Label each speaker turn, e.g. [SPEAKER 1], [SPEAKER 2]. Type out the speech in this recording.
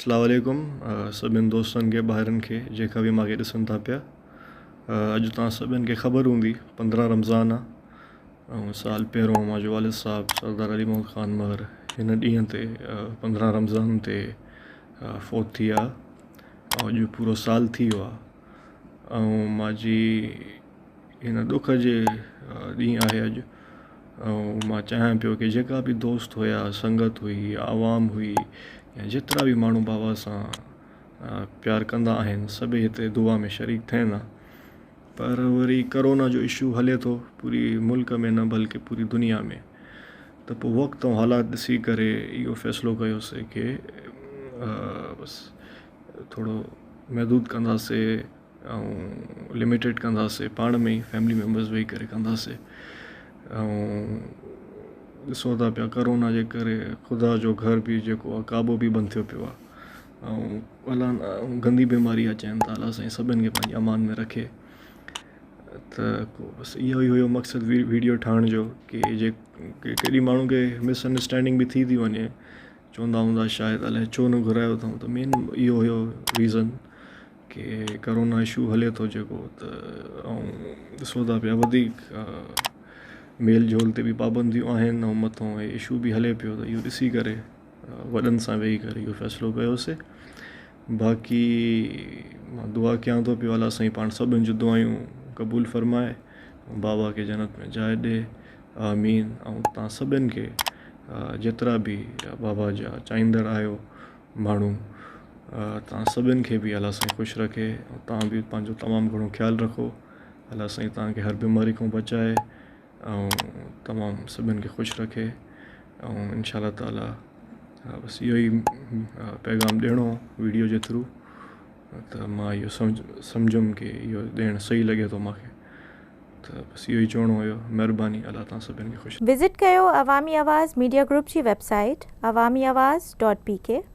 [SPEAKER 1] اسلام عليڪم سڀن دوستن کي ڀائرن کي جيڪا به ماکي ڏسن ٿا پيا اڄ توهان سڀن کي خبر هوندي 15 رمضان آ ۽ سال پهريون منهنجو والد صاحب سردار علي محمد خان مهر هن ڏينهن تي 15 رمضان تي فوت ٿي ويا ۽ اڄ پورو سال ٿي ويو آ ۽ مانجي هن ڏک جي ڏينهن آهي اڄ ۽ مان چاهيان پيو ڪي جيڪا به دوست هيا سنگت هئي عوام هئي يا جيترا به ماڻهو بابا سان پيار ڪندا آهن سڀئي هتي دعا ۾ شريڪ ٿين ها پر وري ڪرونا جو اشو هلي ٿو پوري ملڪ ۾ نه بلڪه پوري دنيا ۾ ته پوء وقت ۽ حالات ڏسي ڪري اهو فيصلو ڪيوسي ڪي بس ٿورو محدود ڪنداسي ۽ لميٽيڊ ڪنداسي پاڻ ۾ ئي فيملي ميمبرز ويهي ڪري ڪنداسي ۽ ڏسو ٿا پيا ڪرونا جي ڪري خدا جو گهر به جيڪو آهي ڪعبو به بند ٿيو پيو آهي ۽ الله گندي بيماري آهي چون ٿا الله سائين سڀني کي پنهنجي امان ۾ رکي ته بس اهو ئي هيو مقصد ويڊيو ٺاهڻ جو ڪي جي ڪيڏي ماڻهو کي مس انڊرسٽينڊنگ به ٿي ٿي وڃي چوندا هوندا شايد الائي ڇو نه گهرايو اٿئون ته مين اهو هيو ريزن ڪي ڪرونا اشو هلي ٿو جيڪو ته ۽ ڏسو ٿا پيا وڌيڪ ميل جول تي به پابنديون آهن ۽ مٿو هي اشو به هلي پيو ته اهو ڏسي ڪري وڏن سان ويهي ڪري اهو فيصلو ڪيوسي باقي مان دعا ڪيان ٿو پيو الله سائين پاڻ سڀن جون دعايون قبول فرمائي بابا کي جنت ۾ جاء ڏي آمين ۽ تان سڀن کي جيترا به بابا جا چاهيندڙ آهيو ماڻهو توهان سڀن کي به الله سائين خوش رکي ۽ توهان به پنهنجو تمام گهڻو خيال رکو الله سائين توهان کي هر بيماري کان بچائي ۽ تمام سڀن کي خوش رکي ۽ انشاء الله تعالي بس اهو ئي پيغام ڏيڻو هو ويڊيو جي ٿرو ته مان اهو سمجهيم ڪي اهو ڏيڻ صحيح لڳي ٿو مونکي ته بس اهو ئي چوڻو هيو مهرباني الله توهان سڀن کي خوش
[SPEAKER 2] وزٽ ڪيو عوامي آواز ميڊيا گروپ جي website Awami Awaz dot P K.